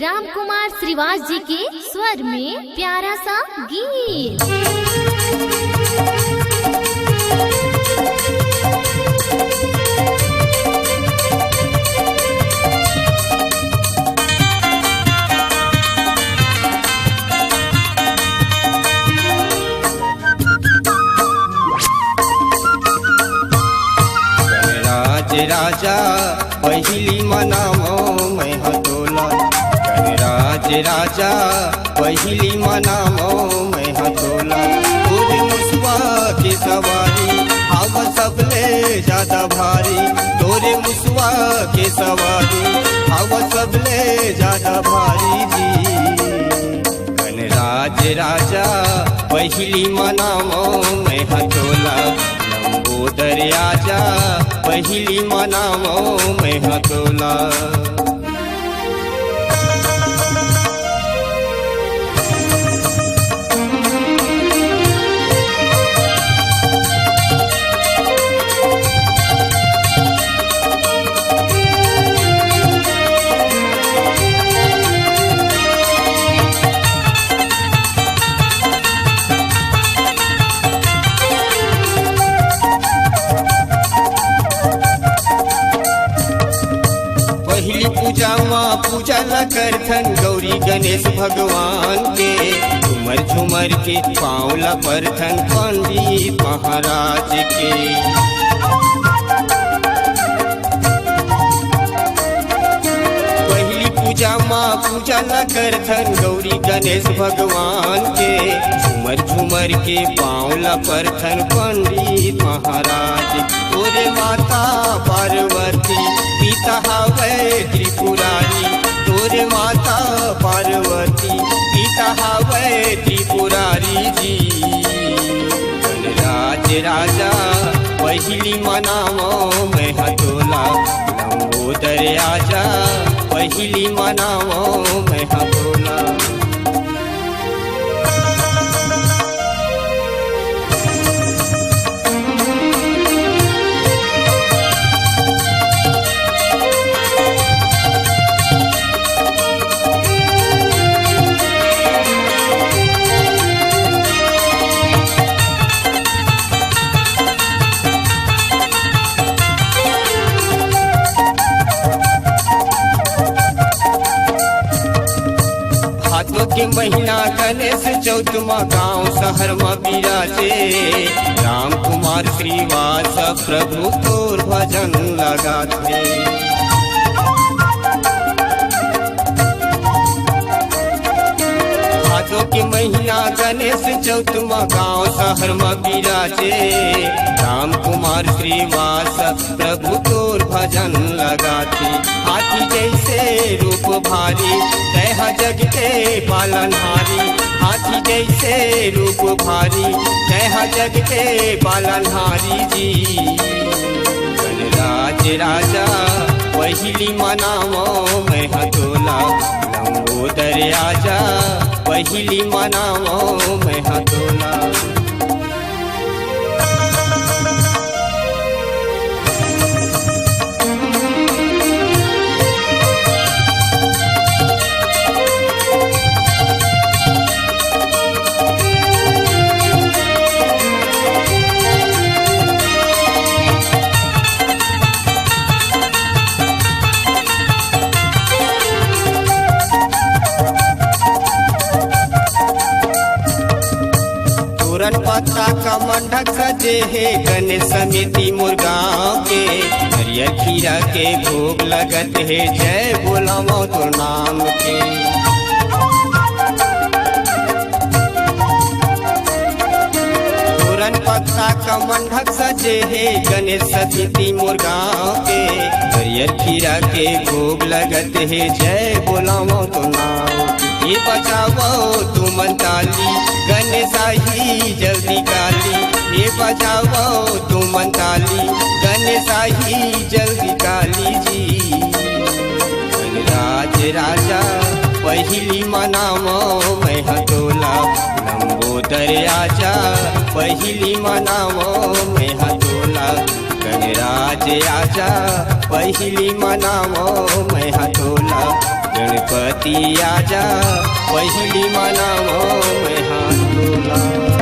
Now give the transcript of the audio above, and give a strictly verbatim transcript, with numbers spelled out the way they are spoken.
राम कुमार श्रीवास जी के स्वर में प्यारा सा गीत। गणराज राजा पहिली मनावो मैं ह तोला, गणराज राजा पहिली मनावो मैं ह तोला। तोरे मुसवा के सवारी हवा सबले ज्यादा भारी, तोरे मुसवा के सवारी हवा सबले ज्यादा भारी जी। गणराज राजा पहिली मनावो मैं ह तोला, लंबोदर आजा पहिली मनावो मैं ह तोला। पहिली पूजा मा पूजा ला करथन गौरी गणेश भगवान के, झूमर झूमर के पाँव ला परथन पंडित महाराज के। पहिली पूजा मा पूजा ला करथन गौरी गणेश भगवान के, झूमर झूमर के पाँव ला परथन पंडित महाराज। तोरे माता पार्वती पिता हवै त्रिपुरारी, तोरे माता पार्वती पिता हवै त्रिपुरारी जी। गणराज राजा पहिली मनावो मैं ह तोला, लंबोदर आजा पहिली मनावो मैं ह तोला। भादो के महीना गणेश चौथ मा गांव शहर मा बिराजे, राम कुमार श्रीवास प्रभु तोर भजन लगाथे। भादो के महीना गणेश चौथ मा गांव शहर मा बिराजे, राम कुमार श्रीवास प्रभु तोर भजन लगाथे। हाथी जैसे रूप भारी, तैहा जग के पालनहारी। हाथी जैसे रूप भारी, तैहा जग के पालनहारी जी। गणराज राजा पहिली मनावो मैं ह तोला, लंबोदर आजा पहिली मनावो मैं ह तोला। तोरन पत्ता का मंडक सजे हे गणेश समिति मोर गाँव के। नरियर खीरा के भोग लगत हे, जय बोलावो तोर नाम के। तोरन पत्ता का मंडक सजे हे गणेश समिति मोर गाँव के। नरियर खीरा के भोग लगत हे, जय बोलावो तोर नाम। ये बजावो तुमन ताली, गणेश आही जल्दी काली। ये बजावो तुमन ताली, गणेश आही जल्दी काली जी। गणराज राजा पहिली मनावो मैं ह तोला, लंबोदर आजा पहिली मनावो मैं ह तोला। गणराज आजा पहिली मनावो मैं ह तोला, गणपति पति आजा, पहिली मनावो मैं हा तोला।